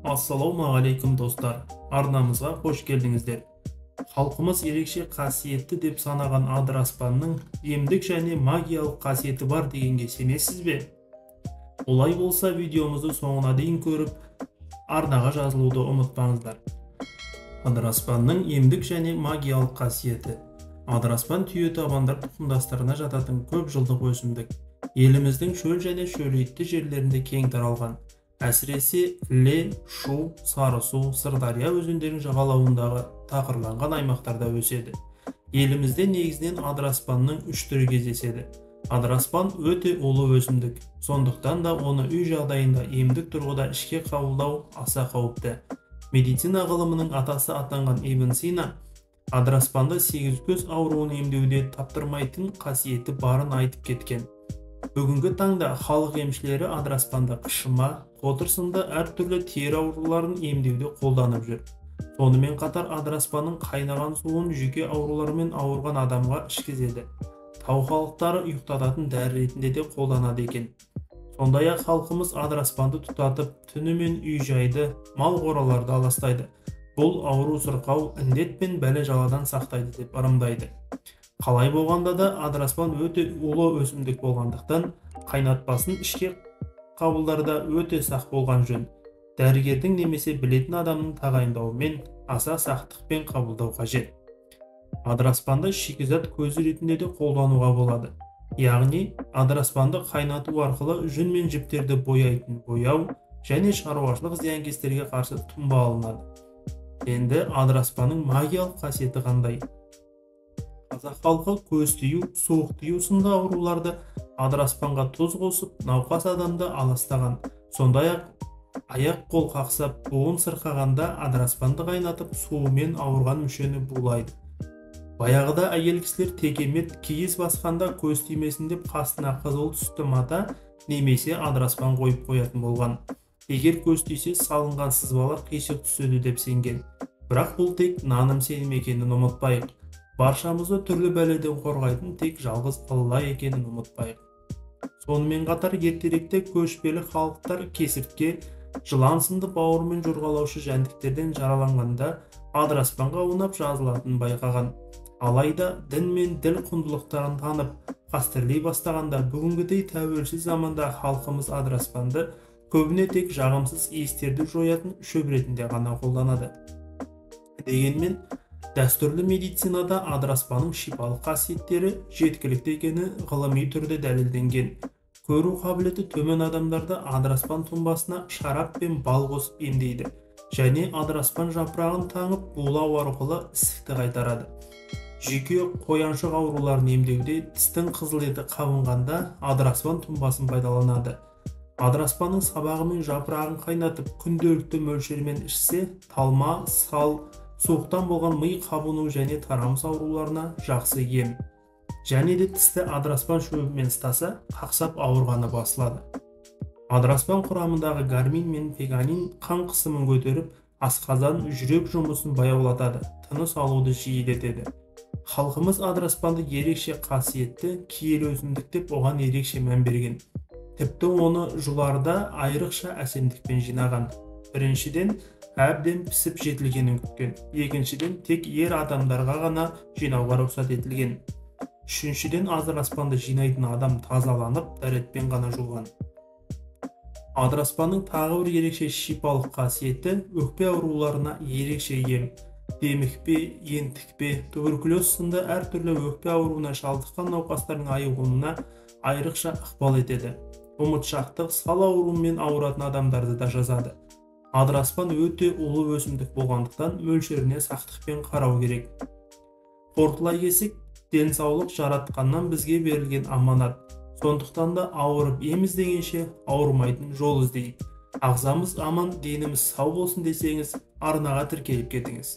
Ассалаумағалейкум, достар! Арнамызға қош келдіңіздер. Халқымыз ерекше қасиетті деп санаған адыраспанның емдік және магиялық қасиеті бар дегенге сенесіз бе? Олай болса, видеомызды соңына дейін көріп, арнаға жазылуды ұмытпаңыздар. Адыраспанның емдік және магиялық қасиеті. Адыраспан түйетабандар тұқымдастарына жататын көп жылдық өсімдік. Еліміздің шөл және шөлейтті жерлерінде кең таралған. Әсіресе Іле, Шу, Сарысу, Сырдария өзендерінің жағалауындағы тақырланған аймақтарда өседі. Елімізде негізінен адыраспанның үш түрі кездеседі. Адыраспан өте улы өсімдік. Сондықтан да оны үй жағдайында емдік тұрғыда ішке қабылдау аса қауіпті. Медицина ғылымының атасы атанған Ибн Сина адыраспанды сегіз көз ауруын емдеуде таптырмайтын қасиеті барын айтып кеткен. Бүгінгі таңда халық емшілері адыраспанды қышыма, қотыр сынды әртүрлі тері ауруларын емдеуде қолданып жүр. Сонымен қатар адыраспанның қайнаған суын жүйке ауруларымен ауырған адамға ішкізеді. Тау халықтары ұйықтататын дәрі ретінде де қолданады екен. Сондай-ақ халқымыз адыраспанды тұтатып, түнімен үй-жайды, мал қораларды аластайды. Бұл ауру сырқау, індет пен бәле-жаладан сақтайды деп ырымдайды. Қалай болғанда да адыраспан өте улы өсімдік болғандықтан қайнатпасын ішке қабылдарда өте сақ болған жөн. Дәрігердің немесе білетін адамның тағайындауымен аса сақтықпен қабылдау қажет. Адыраспанды шикізат көзі ретінде де қолдануға болады. Яғни, адыраспанды қайнату арқылы жүн мен жіптерді бояйтын бояу және шаруашылық зиянкестерге қарсы тұнба алынады. Енді адыраспанның магиялық қасиеті қандай? Қазақ халқы көз тию, суық тию сынды ауруларды адыраспанға тұз қосып, науқас адамды аластаған. Сондай-ақ аяқ қол қақсап, буын сырқағанда адыраспанды қайнатып, суымен ауырған мүшені булайды. Баяғыда әйел кісілер текемет киіз басқанда көз тимесін деп қасына қызыл түсті мата немесе адыраспан қойып қоятын болған. Егер көз тисе, салынған сызбалар қисық түседі деп сенген. Бірақ бұл тек наным сенім екенін ұмытпайық. Баршамызды түрлі бәледен қорғайтын тек жалғыз Алла екенін ұмытпайық. Сонымен қатар ертеректе көшпелі халықтар кесіртке, жылан сынды бауырымен жорғалаушы жәндіктерден жараланғанда адыраспанға аунап жазылатынын байқаған. Алайда дін мен діл құндылықтарын танып, қастерлей бастағанда бүгінгідей тәуелсіз заманда халқымыз адыраспанды көбіне тек жағымсыз иістерді жоятын шөп ретінде ғана қолданады. Дегенмен, дәстүрлі медицинада адыраспанның шипалық қасиеттері жеткілікті екені ғылыми түрде дәлелденген. Көру қабілеті төмен адамдарды адыраспан тұнбасына шарап пен бал қосып емдейді және адыраспан жапырағын таңып булау арқылы ісікті қайтарады. Жүйке қояншық ауруларын емдеуде тістің қызыл еті қабынғанда адыраспан тұнбасын пайдаланады. Адыраспанның сабағы мен жапырағын қайнатып күнделікті мөлшермен ішсе, талма, сал, суықтан болған ми қабыну және тарамыс ауруларына жақсы ем. Және де тісті адыраспан шөбімен ыстаса, қақсап ауырғаны басылады. Адыраспан құрамындағы гармин мен пеганин қан қысымын көтеріп, асқазан, жүрек жұмысын баяулатады, тыныс алуды жиілетеді. Халқымыз адыраспанды ерекше қасиетті киелі өсімдік деп оған ерекше мән берген. Тіпті оны жұларда айрықша әсемдікпен жинаған. Біріншіден, әбден пісіп жетілгенін күткен. Екіншіден, тек ер адамдарға ғана жинауға рұқсат етілген. Үшіншіден, адыраспанды жинайтын адам тазаланып, дәретпен ғана жуған. Адыраспанның тағы бір ерекше шипалық қасиеті өкпе ауруларына ерекше ем. Демікпе, ентікпе, туберкулез сынды әртүрлі өкпе ауруына шалдыққан науқастардың айығуына айрықша ықпал етеді. Ұмытшақтық, сал ауруымен ауыратын адамдарды да жазады. Адыраспан өте улы өсімдік болғандықтан мөлшеріне сақтықпен қарау керек. Қорытылай келсек, денсаулық жаратқаннан бізге берілген аманат. Сондықтан да ауырып ем іздегенше ауырмайтын жол іздейік. Ағзамыз аман, деніміз сау болсын десеңіз, арнаға тіркеліп кетіңіз.